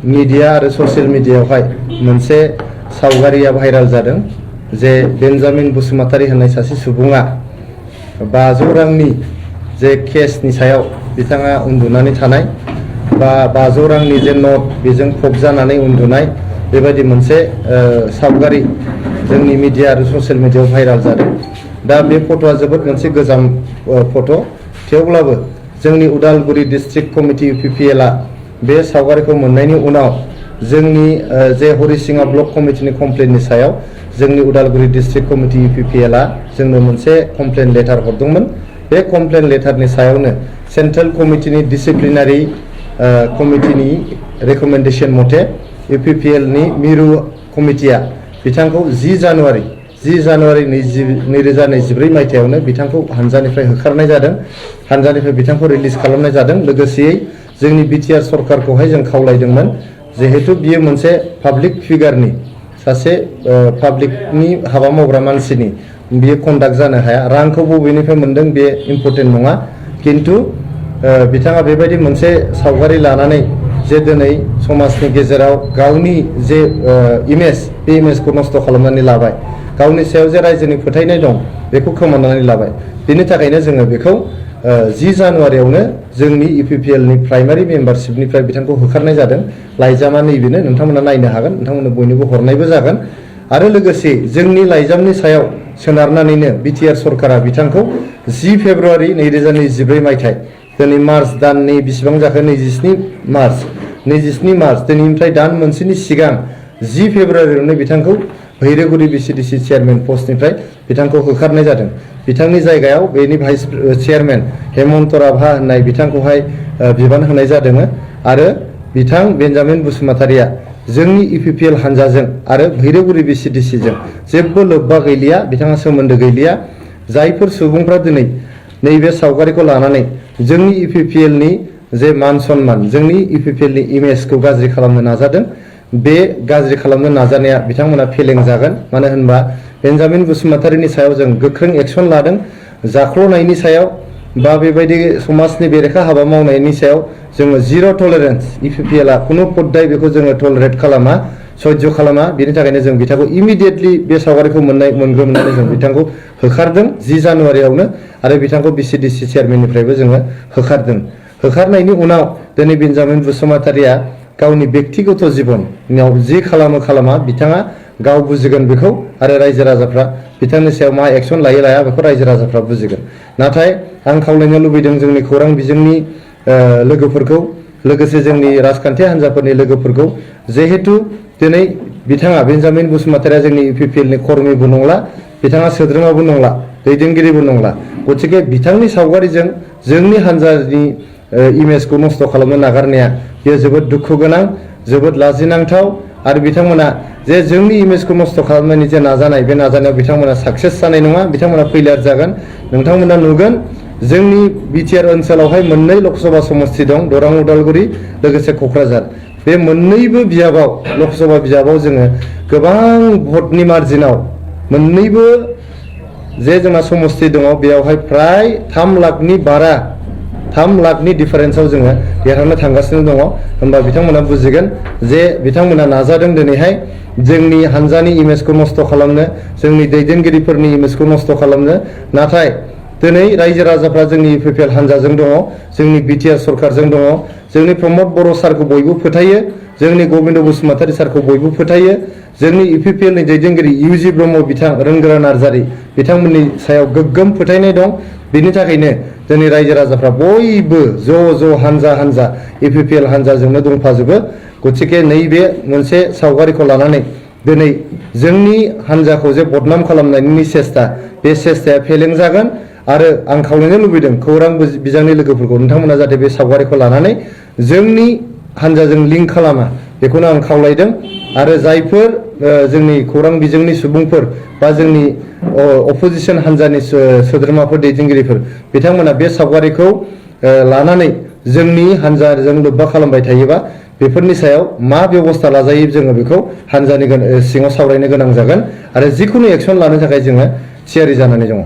Media और social मीडियायावहाय मोनसे सावगारिया भाइराल जादों जे बेन्जामिन बसुमतारी होननाय सासे सुबुङा 500 रांनि जे केसनि सायाव बिथाङा उन्दुनानै थानाय बा 500 रांनि जे नट बेजों फबजानानै उन्दुनाय बेबायदि मोनसे सावगारि जोंनि मीडिया आरो सशियेल मीडियायाव भाइराल जादों। दा बे फट'आ जोबोद मोनसे गोजाम फट' थेवब्लाबो जोंनि उदालगुरि डिस्ट्रिक्ट कमिटि UPPL आ बे सावगारिखौ मोननायनि उनाव जोंनि जे हरिसिङा ब्लक कमिटिनि कमप्लेननि सायाव जोंनि उदालगुरि डिस्ट्रिक्ट कमिटि UPPL आ जोंनो मोनसे कमप्लेन लेटार हरदोंमोन। बे कमप्लेन लेटारनि सायावनो सेन्ट्रेल कमिटिनि डिसिप्लिनारि कमिटिनि रेकमेन्डेशन मथे UPPL नि मिरु कमिटिया बिथांखौ 10 जानुवारि 2024 मायथाइयावनो बिथांखौ हानजानिफ्राय होखारनाय जादों। हानजानिफ्राय बिथांखौ रिलिज खालामनाय जादों। लोगोसेयै जोंनि BTR सरकारखौहाय जों खावलायदोंमोन जिहेतु बियो मोनसे पाब्लिक फिगारनि सासे पाब्लिकनि हाबा मावग्रा मानसिनि बियो कन्डाक्ट जानो हाया। रांखौ बबेनिफ्राय मोनदों बे इम्पर्टेन्ट नङा, किन्तु बिथाङा बेबायदि मोनसे सावगारि लानानै जे दिनै समाजनि गेजेराव गावनि जे इमेज बे इमेजखौ नष्ट खालामनानै लाबाय, गावनि सायाव जे रायजोनि फोथायनाय दं बेखौ खोमानानै लाबाय। बेनि थाखायनो जोङो बेखौ 10 जानुवारियावनो जोंनि UPPL नि प्राइमारि मेम्बारशिपनिफ्राय बिथांखौ होखारनाय जादों। लाइजामा नैबेनो, नोंथांमोना नायनो हागोन, नोंथांमोननो बयनोबो हरनायबो जागोन। आरो लोगोसे जोंनि लाइजामनि सायाव सोनारनानैनो BTR सरकारा बिथांखौ 10 फेब्रुवारि 2024 मायथाइ दिनै मार्च दाननि बेसेबां जाखो 27 मार्च दिनैनिफ्राय दान मोनसेनि सिगां 10 फेब्रुवारियावनो बिथांखौ भैरगुरि BCDC चेयारमेन पस्टनिफ्राय बिथांखौ होखारनाय जादों। बिथांनि जायगायाव बेनि भाइस चेयारमेन हेमन्त राभा होननाय बिथांखौहाय बिबान होनाय जादों। आरो बिथां बेन्जामिन बसुमतारिया जोंनि UPPL हानजाजों आरो भैरगुरि BCDC जों जेबो लोब्बा गैलिया, बिथाङा सोमोन्दो गैलिया। जायफोर सुबुंफ्रा दिनै नैबे सावगारिखौ लानानै जोंनि UPPL नि जे मान सन्मान, जोंनि UPPL नि इमेजखौ गाज्रि खालामनो नाजादों, बे गाज्रि खालामनो नाजानाया बिथांमोना फेलें जागोन। मानो होनबा बेन्जामिन बसुमतारिनि सायाव जों गोख्रों एक्सन लादों। जाख्ल'नायनि सायाव बा बेबायदि समाजनि बेरेखा हाबा मावनायनि सायाव जोङो जिर' टलारेन्स, UPPL आ खुनु पद्दाय बेखौ जोङो टलारेट खालामा, सह्य खालामा। बेनि थाखायनो जों बिथांखौ इमिडियेटलि बे सावगारिखौ मोनग्रोमनानै जों बिथांखौ होखारदों 10 जानुवारियावनो आरो बिथांखौ BCDC चेयारमेननिफ्रायबो जोङो होखारदों। होखारनायनि उनाव दिनै बेन्जामिन बसुमतारिया गावनि व्यक्तिगत जिबनाव जि खालामा बिथाङा गाव बुजिगोन बेखौ, आरो रायजो राजाफ्रा बिथांनि सायाव मा एक्सन लायो लाया बेखौ रायजो राजाफ्रा बुजिगोन। नाथाय आं खावलायनो लुबैदों जोंनि खौरां बिजोंनि लोगोफोरखौ, लोगोसे जोंनि राजखान्थि हान्जाफोरनि लोगोफोरखौ, जिहेतु दिनै बिथाङा बेन्जामिन बसुमतारिया जोंनि UPPL नि कर्मीबो नंला, बिथाङा सोद्रोमाबो नंला, दैदेनगिरिबो नंला। गतिके बिथांनि सावगारिजों जोंनि हान्जानि इमेजखौ नष्ट खालामनो नागारनाया बेयो जोबोद दुखु गोनां, जोबोद लाजिनांथाव। आरो बिथांमोना जे जोंनि इमेजखौ नष्ट खालामनायनि जे नाजानाय, बे नाजानायाव बिथांमोना साक्सेस जानाय नङा, बिथांमोना फेलियर जागोन। नोंथांमोना नुगोन जोंनि BTR ओनसोलावहाय 2 लकसभा समस्ति दं, दरां उदालगुरि लोगोसे क'क्राझार। बे मोननैबो बिजाबाव, लकसभा बिजाबाव जोङो गोबां भटनि मार्जिनाव मोननैबो जे जोंना समस्ति दङ बेयावहाय फ्राय 3 लाखनि बारा, 3 लाखनि डिफारेन्सआव जोङो देरहानो थांगासिनो दङ। होनबा बिथांमोना बुजिगोन जे बिथांमोना नाजादों दिनैहाय जोंनि हान्जानि इमेजखौ नष्ट खालामनो, जोंनि दैदेनगिरिफोरनि इमेजखौ नष्ट खालामनो। नाथाय दिनै रायजो राजाफ्रा जोंनि UPPL हान्जाजों दङ, जोंनि BTR सरकारजों दङ, जोंनि प्रमद बर' सारखौ बयबो फोथायो, जोंनि गबिन्द बसुमतारी सारखौ बयबो फोथायो, जोंनि UPPL नि दैदेनगिरि UG ब्रह्म बिथां, रोंगोरा नार्जारी बिथांमोननि सायाव गोग्गोम फोथायनाय दं। बेनि थाखायनो जोंनि रायजो राजाफ्रा बयबो ज' हान्जा UPPL हान्जाजोंनो दंफाजोबो। गतिके नैबे मोनसे सावगारिखौ लानानै दिनै जोंनि हान्जाखौ जे बदनाम खालामनायनि सेस्था, बे सेस्थाया फेलें जागोन। आरो आं खावलायनो लुबैदों खौरां बिजोंनि लोगोफोरखौ, नोंथांमोना जाहाथे बे सावगारिखौ लानानै जोंनि हान्जाजों लिंक खालामा, बेखौनो आं खावलायदों। आरो जायफोर जोंनि खौरां बिजोंनि सुबुंफोर बा जोंनि अपोजिसन हान्जानि सोद्रोमाफोर, दैदेनगिरिफोर, बिथांमोना बे सावगारिखौ लानानै जोंनि हान्जाजों लोब्बा खालामबाय थायोबा बेफोरनि सायाव मा बेबस्था लाजायो जोङो बेखौ हान्जानि सिङाव सावरायनो गोनां जागोन। आरो जिखुनु एक्सन लानो थाखाय जोङो थियारि जानानै दङ।